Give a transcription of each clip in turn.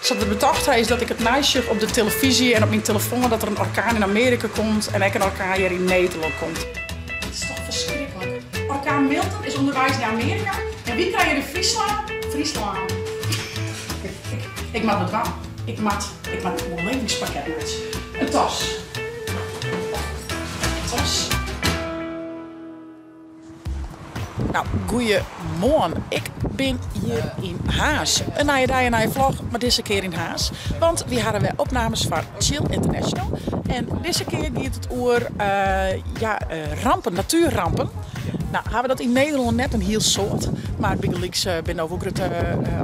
Sa't we betocht ha is dat ik it nijs sjoch op de telefyzje en op myn telefoan dat der in orkaan yn Amearika komt en ek in orkaan hjir yn Nederlân komt. Dit is toch ferskriklik. Orkaan Milton is ûnderweis nei Amearika en wy krije hjir yn Fryslân, Fryslân. Ik moat wat dwaan. Ik moat, ik moat in oerlevingspakket meitsje. In tas. In tas. Nou, goeiemoarn. Ik bin hjir yn Harns. In nije dei, in nije vlog, mar dizze kear yn Harns. Want wy hawwe wer opnames foar Chill International. En dizze kear giet it oer ja, rampen, natuerrampen. Nou, hawwe we dat yn Nederlân net in hiel soad. Mar bygelyks binne no wol grutte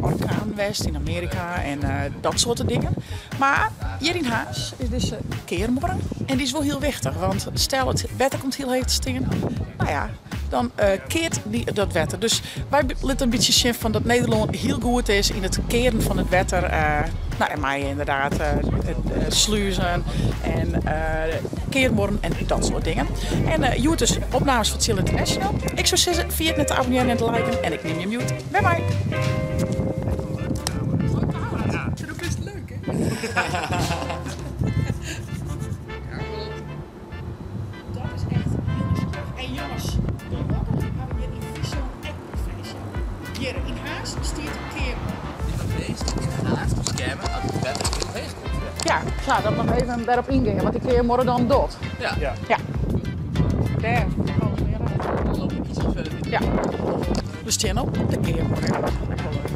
orkanen west yn Amearika en dat soarte dingen. Mar hjir yn Harns is dizze kearmuorre en dy is wol hiel wichtich, want stel it wetter komt hiel heech te stean, no ja, dan keart dy dat wetter. Dus wy litte in bytsje sjen fan dat Nederlân hiel goed is yn it kearen fan it wetter. No en mei ynderdaad sluzen en kearmuorren en dat soart dingen. En hjoed dus opnames fan Chill International. Ik soe sizze, ferjit net te abonnearjen en te liken en ik nim jim hjoed wer mei. Dat is leuk, hè? Dat is echt hiel nijsgjirrich. En jonges, gelokkich ha we hjir yn Fryslân ek provinsje. Hjir yn Harns stiet de kearmuorre. Dy provinsje yn Harns beskerme as it wetter hiel heech komt. Ja, ik sa dat noch even dêrop yngean, wat dy kearmuorre dan docht. Ja. Ja. Dêr alles mear uit. Dan loop ik iets verder. Ja. We stean op de kearmuorre. Dat is ek wol leuk.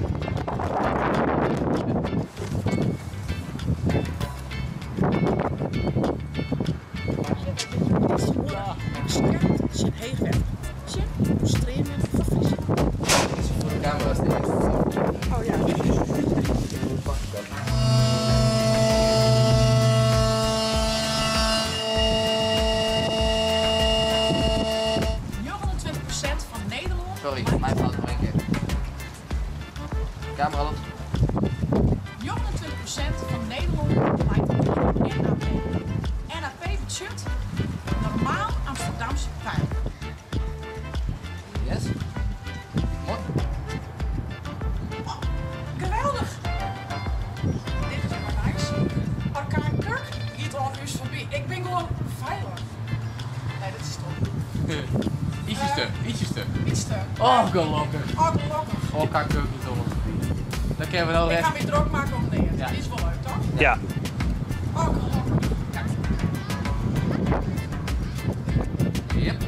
Beskermt tsjin heech wetter, tsjin oerstreamjen fan Fryslân. Oh ja. 29% fan Nederlân. Sorry, mijn fout nog één keer. Camera loopt. 29% fan Nederlân leit ûnder de NAP. NAP betsjut Normaal Amsterdams Peil. Yes. Mooi. Oh, geweldich! Dit is moai nijs. Orkaan Kirk giet oan ús foarby. Ik bin gewoan feilich. Nee, dit is stom. Ietsjes te, ietsjes te. Iets te. Oh, gelokkich. Oh, gelokkich. Orkaan Kirk giet oan ons foarby. Dan kinne we no Ik rest. ha my drok makke om neat. Ja. Dit is wol leuk, toch? Ja. Oh, gelokkich. Ja. Yep.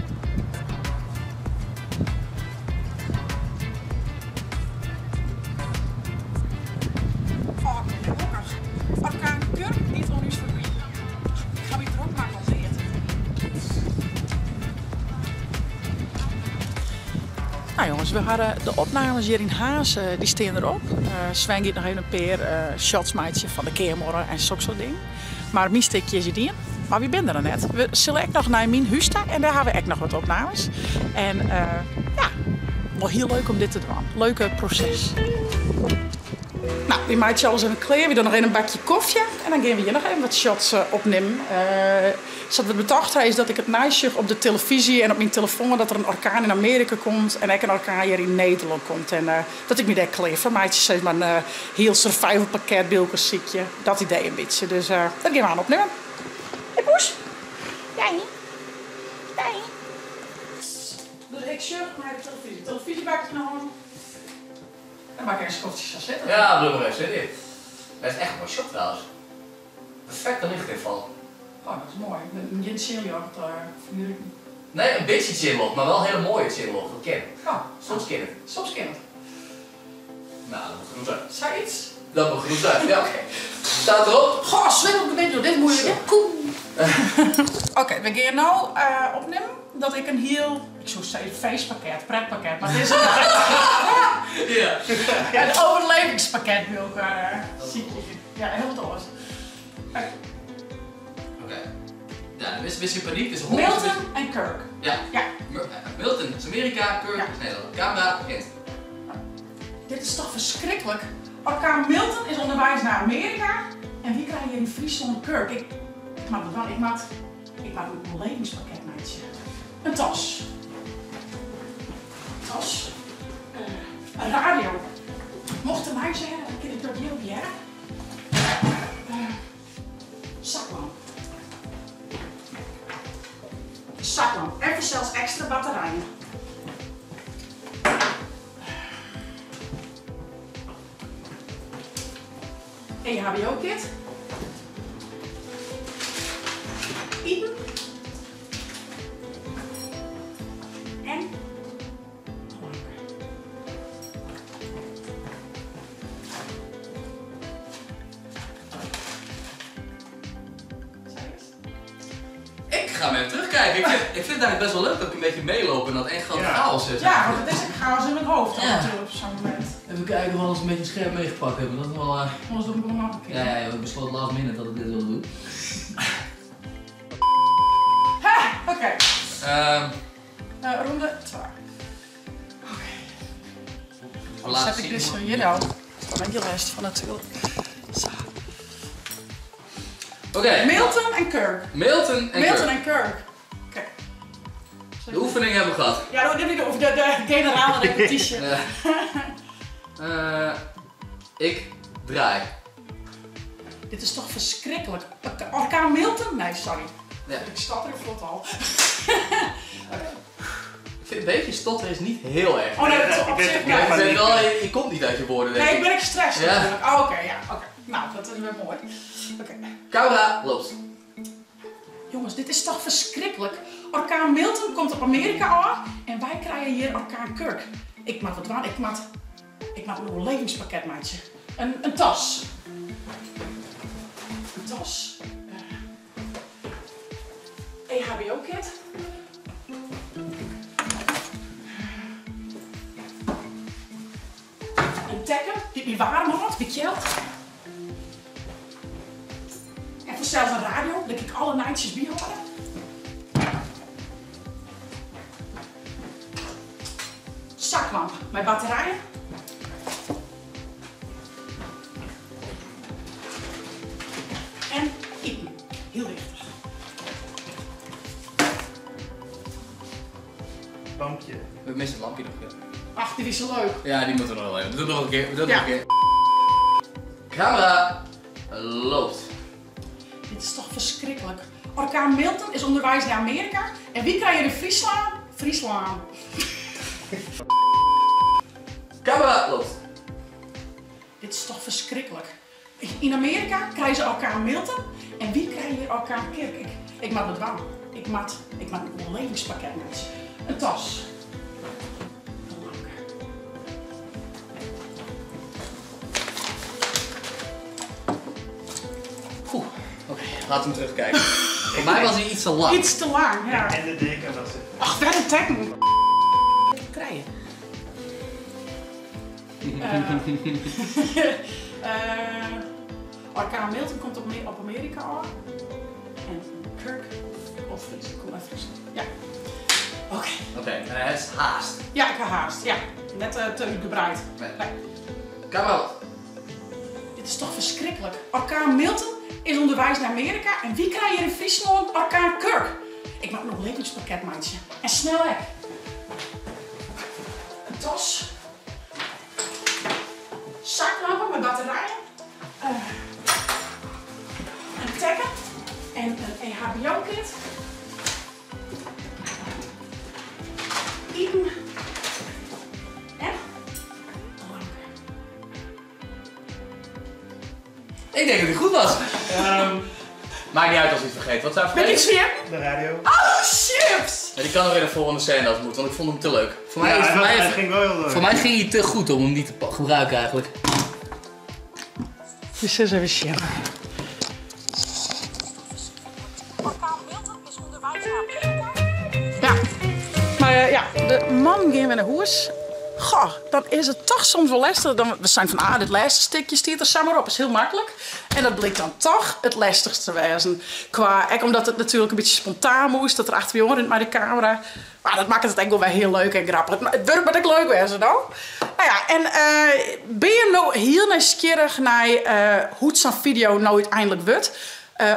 Oh, gelokkich. Orkaan Kirk giet oan ús foarby. Ik ha my drok makke om neat. Nou jongens, we hawwe de opnames hjir yn Harns, dy stean derop. Sven giet noch even in pear shots meitsjen fan de kearmuorre en soksoart dingen. Mar myn stikje is hjir dien. Mar wy binne der noch net. We sille ek noch nei myn hús ta en dêr hawwe we ek noch wat opnames. En ja, wol hiel leuk om dit te dwaan. Leuke proses. Nou, wy meitsje alles even klear. Wy dogge noch even in bakje kofje en dan gean we hjir noch even wat shots opnimmen. Sa't we betocht ha is dat ik it nijs sjoch op de telefyzje en op myn telefoan dat der in orkaan yn Amearika komt en ek in orkaan hjir yn Nederlân komt. En dat ik my dêr klear foar meitsje, sis mar in hiel survivalpakket by elkoar sykje. Dat idee in bytsje. Dus dat gean we aan opnimmen. Hey poes! Dei! Dei! Dus ik sjoch nei de telefyzje. Telefyzjebakje yn 'e hân. Dan moat ik even in skoftsje sa sitte. Ja, bliuw mar even sitten. Dat is echt in moai shot trouwens. Perfekte lichtinfal. Oh, dat is moai. Gjin tsjinljocht foar ruten. Nee, in bytsje tsjinljocht, mar wel hele moaie tsjinljocht. Dat kin. Oh. Soms kin it. Soms kin it. Nou, dat moet genoeg zijn. Sayts? Dat moet genoeg zijn, ja. Oké. Staat erop. Goh, swindelgebiet, joh, dit is moeilijk, hè? Koe. Oké, we gean no opnimmen dat ik in hiel, ik soe sizze feestpakket, pretpakket, mar it is in in overlevingspakket by elkoar sykje. Ja, hiel wat oars. Oké. Oké. Ja, dan is in panyk, dus Milton en Kirk. Ja. Ja. Milton is Amearika, Kirk is Nederlân. Kamera begint. Dit is toch ferskriklik? Orkaan Milton is ûnderweis nei Amearika en wy krije hjir yn Fryslân Kirk. Ik moat wat dwaan, ik moat, ik moat in oerlevingspakket meitsje. In tas. In tas. In radio. Mocht der nijs hearre, dan kin ik dat hjir op hearre. EHBO-kit. Iten. En Ik ga hem even terugkijken. Ik vind, ik vind het eigenlijk best wel leuk dat ik een beetje meeloop en dat echt grote chaos is. Ja, want het is echt chaos in mijn hoofd Ja. af en toe op zo'n moment. Even kijken of we alles een beetje scherp meegepakt hebben. Dat is wel... Anders doe ik hem nog een keer. Ja, ja, ik besloot last minute dat ik dit wilde doen. Ha, oké. Ronde 2. Oké. Laat Zet ik zien. dit zo hier al. Dan heb je last van natuurlijk. Zo. Oké. Milton en Kirk. Milton en Milton Kirk. en Kirk. Oké. De oefening hebben we gehad. Ja, de, de, de, de generale repetitie. Ja. Ik draai. Dit is toch verschrikkelijk. Orkaan Milton? Nee, sorry. Ja. Ik stap er vlot al. Ik vind een beetje stotteren is niet heel erg. Oh nee, dat is Ik op ben zich. het Ja. Je, maar bent niet. wel, je komt niet uit je woorden, denk Nee, ik. ik ben gestrest Ja. natuurlijk. Oh, oké, ja, oké. Nou, dat is weer mooi. Oké. Camera loopt. Jongens, dit is toch verschrikkelijk. Orkaan Milton komt op Amerika af en wij krijgen hier orkaan Kirk. Ik maak wat waar, ik maak een overlevingspakket, maatje. Een tas. Een tas. EHBO-kit. Een tekken die me warm houdt, die kjeld. En voor zelfs een radio, dat ik alle nijtjes bijhouden. Zaklamp met batterijen. En eten. Heel wichtig. Lampje. We missen het lampje nog. Ja. Ach, dit is zo leuk. Ja, die moeten we nog wel even. We doen het nog een keer. We doen het Ja. nog een keer. Camera loopt. Dit is toch verschrikkelijk. Orkaan Milton is onderwijs naar Amerika. En wie krijg je in Friesland? Friesland. Camera loopt. Dit is toch verschrikkelijk. In Amerika krijgen ze orkaan Milton. En wie krijgt hier orkaan Kirk? Ik maak het warm. Ik maak een overlevingspakket met. Een tas. Een lanker. Oeh, oké, laten we hem terugkijken. Voor mij was hij iets te lang. Iets te lang, ja. En de deken was het. Ach, wel een tekken. Krijgen. Orkaan Milton komt op Amerika af. En Kirk op Friesland. Komt uit Friesland. Ja. Oké. Oké, en hij is haast. Ja, ik heb haast. Ja. Net te uitgebreid. Nee. Nee. Camera loopt. Dit is toch verschrikkelijk. Orkaan Milton is onderwijs naar Amerika. En wie krijgt hier in Friesland orkaan Kirk? Ik maak een overlevingspakket, maatje. En snel hè. Een tas. Zaklampen met batterijen. Een tekken. En een EHBO-kit. Eten. En een lanker. Ik denk dat hij goed was. Maakt niet uit als hij het vergeet. Wat zou Ben ik vergeten? slim? De radio. Oh, chips! Ja, die kan nog in de volgende scène als het moet, want ik vond hem te leuk. Voor mij, Ja, voor mij, hij ging wel heel leuk. voor mij ging hij te goed om hem niet te gebruiken eigenlijk. Dus eens even shit. Orkaan Milton is onderwijs naar Amerika. Ja, maar ja, de man ging weer naar huis. Goh, dan is het toch soms wel lastig. Dan, we zijn van, ah, dit laatste stukje stiert er samen op. Is heel makkelijk. En dat bleek dan toch het lastigste te wezen. Qua, ook omdat het natuurlijk een beetje spontaan moest. Dat er achter jongen in met de camera. Maar dat maakt het echt wel weer heel leuk en grappig. Maar het werkt met ik leuk wezen dan. Nou ja, en ben je nou heel nieuwsgierig naar hoe het zo'n video nou uiteindelijk wordt?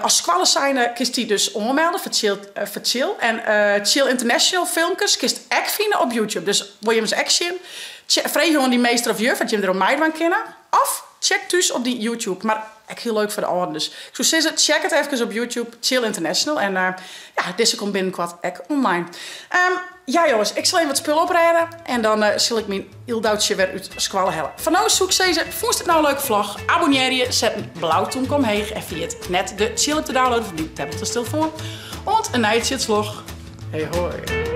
Als squallen zijn, kist die dus aanmelden voor voor Chill. En Chill International filmpjes kist ek vinden op YouTube. Dus wil je hem eens action? Vraag gewoon die meester of juf, dat je hem er op mij van kennen. Of Check thús op dy YouTube. Mar ek hiel leuk foar de âlden. Dus ik soe sizze, check it efkes op YouTube, Tsjil International. En ja, dizze komt binnenkoart ek online. Ja jonges, ik sil even wat spul oprêde en dan sil ik myn yldoutsje wer út skoalle helle. Foar no soe ik sizze, fûnst it no in leuke vlog? Abonnearje, set in blau tûmke omheech en ferjit net de Tsjil app te downloaden foar dyn tablet of telefoan. Oant in nije Tsjilslog. Hey hoi.